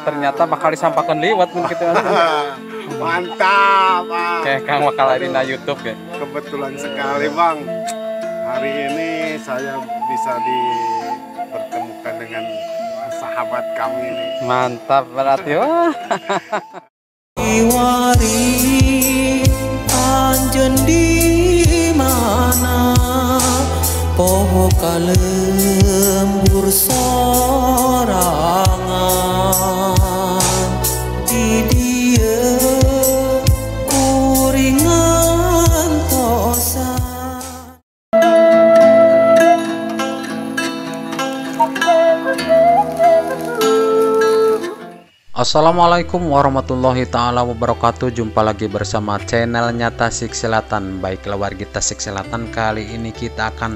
Ternyata bakal disampakan liwat mun kitu. Mantap, Bang. Kayak Kang bakal dina YouTube ya. Kebetulan sekali, Bang. Hari ini saya bisa dipertemukan dengan sahabat kami ini. Mantap berarti. Wah. Iwari anjeun di mana poho ka lembur sorangan di dieu kuring ngantosan. Assalamualaikum warahmatullahi taala wabarakatuh. Jumpa lagi bersama channelnya Tasik Selatan. Baiklah warga Tasik Selatan, kali ini kita akan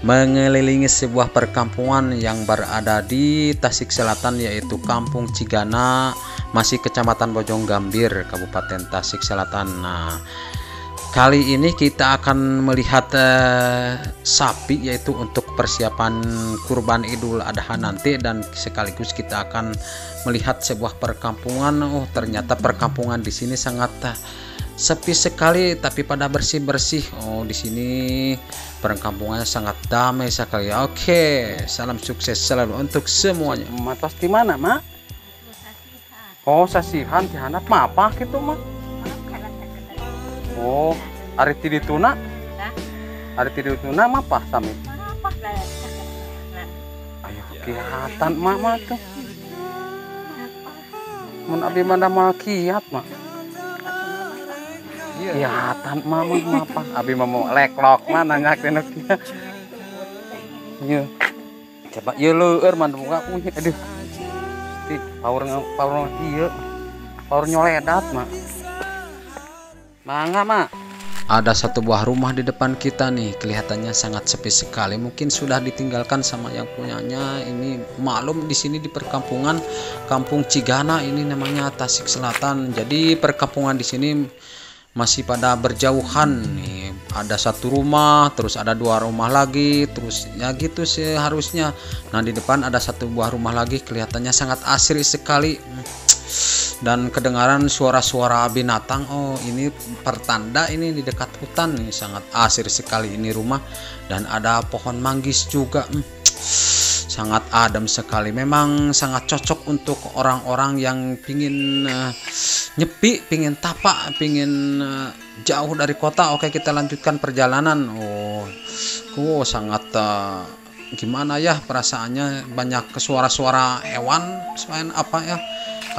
mengelilingi sebuah perkampungan yang berada di Tasik Selatan, yaitu Kampung Cigana, masih Kecamatan Bojonggambir, Kabupaten Tasik Selatan. Nah, kali ini kita akan melihat sapi, yaitu untuk persiapan kurban Idul Adha nanti, dan sekaligus kita akan melihat sebuah perkampungan. Oh, ternyata perkampungan di sini sangat sepi sekali, tapi pada bersih-bersih. Oh, di sini perkampungannya sangat damai sekali. Oke, salam sukses selalu untuk semuanya. Matos di mana, Mak? Oh, sasihan di handap mah apa gitu, Mak? Oh, ari ti dituna? Ari ti dituna mah apa sami? Ayo kiatan mak mah tuh. Mun abi mah mah kiat mah. Kiatan mah mah apa? Abi mah mau leklok mah nanya teh. Ieu. Coba ieu leueur mah muka aduh. Ti power power ieu. Power nyoledat mah. Mangga, Mak. Ada satu buah rumah di depan kita nih, kelihatannya sangat sepi sekali. Mungkin sudah ditinggalkan sama yang punyanya. Ini maklum di sini di perkampungan Kampung Cigana ini namanya Tasik Selatan. Jadi perkampungan di sini masih pada berjauhan nih. Ada satu rumah, terus ada dua rumah lagi, terus ya gitu seharusnya. Nah, di depan ada satu buah rumah lagi, kelihatannya sangat asri sekali. Dan kedengaran suara-suara binatang. Oh, ini pertanda ini di dekat hutan nih, sangat asri sekali ini rumah. Dan ada pohon manggis juga. Sangat adem sekali. Memang sangat cocok untuk orang-orang yang pingin nyepi, pingin tapak, pingin jauh dari kota. Oke, kita lanjutkan perjalanan. Oh, sangat gimana ya perasaannya, banyak suara-suara hewan selain apa ya,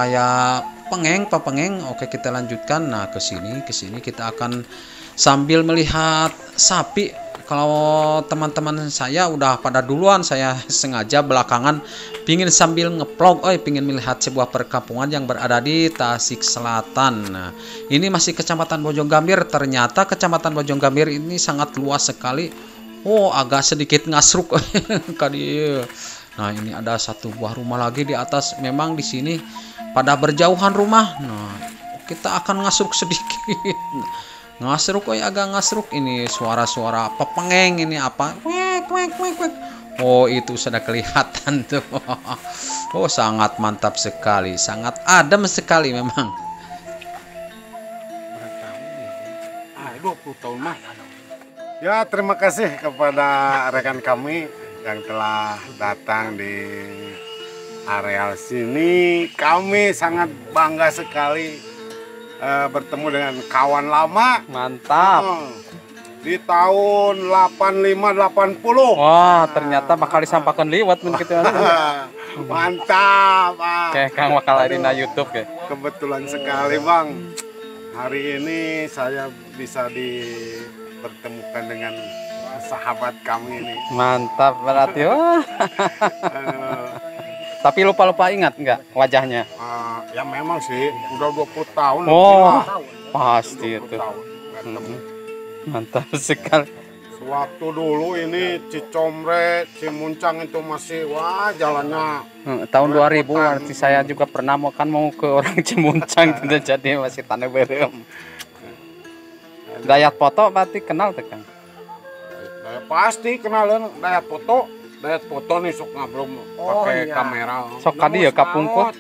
kayak pengeng papengeng. Oke, kita lanjutkan. Nah, ke sini kita akan sambil melihat sapi. Kalau teman-teman saya udah pada duluan, saya sengaja belakangan pingin sambil ngeplog, pingin melihat sebuah perkampungan yang berada di Tasik Selatan. Nah, ini masih Kecamatan Bojonggambir. Ternyata Kecamatan Bojonggambir ini sangat luas sekali. Oh, agak sedikit ngasruk kali. Nah, ini ada satu buah rumah lagi di atas. Memang di sini pada berjauhan rumah. Nah, kita akan ngasruk sedikit. Ngasruk, agak ngasruk. Ini suara-suara pepengeng ini apa? Wek wek wek wek. Oh, itu sudah kelihatan tuh. Oh, sangat mantap sekali, sangat adem sekali memang. Ah, 20 tahun mah. Ya, terima kasih kepada rekan kami yang telah datang di areal sini. Kami sangat bangga sekali bertemu dengan kawan lama. Mantap. Di tahun 85 80. Wah, ternyata bakal disampakan liwat mun kitu. Mantap, Bang. Kayak Kang bakal dina YouTube ya. Kebetulan sekali, Bang. Hari ini saya bisa dipertemukan dengan sahabat kami ini. Mantap berarti. Wah. Tapi lupa-lupa ingat nggak wajahnya? Ya memang sih, udah 20 tahun. Oh, pasti 20 itu. Tahun. Mantap sekali. Sewaktu dulu ini Cicomre, Cimuncang itu masih wah jalannya. Tahun 2000 berarti saya juga pernah mau kan mau ke orang Cimuncang tidak jadi masih tanah berem. Dayat foto berarti kenal tuh Kang? Pasti kenalan Dayat foto. Dayat foto nih sok ngablum pakai iya. Kamera. Sok kadi ya kapungkur.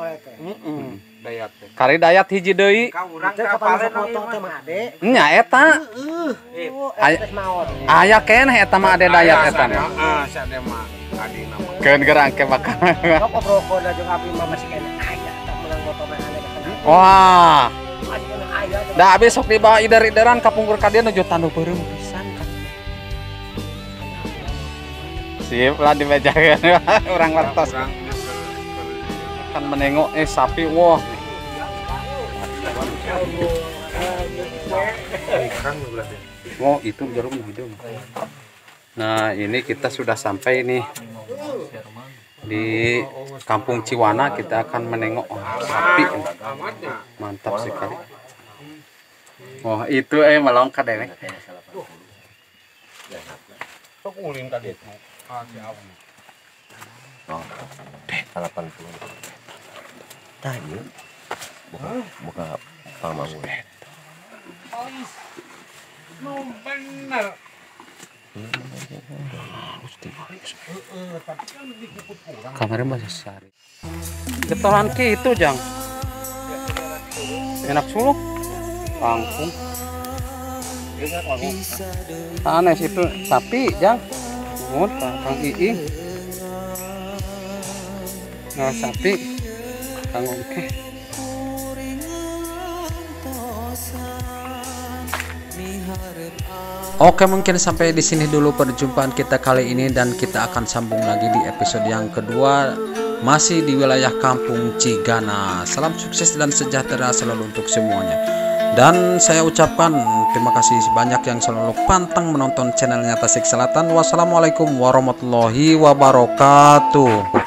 Kolek teh. Heeh. Dayat teh. Kari Dayat hiji deui. Ka urang Teh ka kapan palen foto teh mah Ade. Nya eta. Heeh. Oh, eta teh maot. Aya keneh eta mah Ade Dayat eta. Heeh, si Ade mah adina mah. Keun gerang ke bakal. Sok obrolkeun jeung abi mah masih keneh aya tah meunang moto mah aneh kana. Wah. Masih keneh aya. Da abi sok dibawa ider-ideran ka pungkur ka dieu nuju tandu beureum pisan kan. Sip lah dibejakeun urang wartos. Kan menengok sapi wah. Oh, itu jarum hidung. Nah, ini kita sudah sampai nih di Kampung Ciwana. Kita akan menengok sapi. Mantap sekali. Oh, itu melongkat deh. Sok ulin tadi itu. Ah, si Awi. Oh, 80. Tah ieu. Buka pamamun. Nu bener. Kamarnya masih sari. Getolan ki itu jang. Enak suluh. Langkung. Aneh situ sapi jang. Mun Kang Ii. Nah, sapi Kang Oke. Oke, mungkin sampai di sini dulu perjumpaan kita kali ini dan kita akan sambung lagi di episode yang kedua masih di wilayah Kampung Cigana. Salam sukses dan sejahtera selalu untuk semuanya. Dan saya ucapkan terima kasih banyak yang selalu pantang menonton channelnya Tasik Selatan. Wassalamualaikum warahmatullahi wabarakatuh.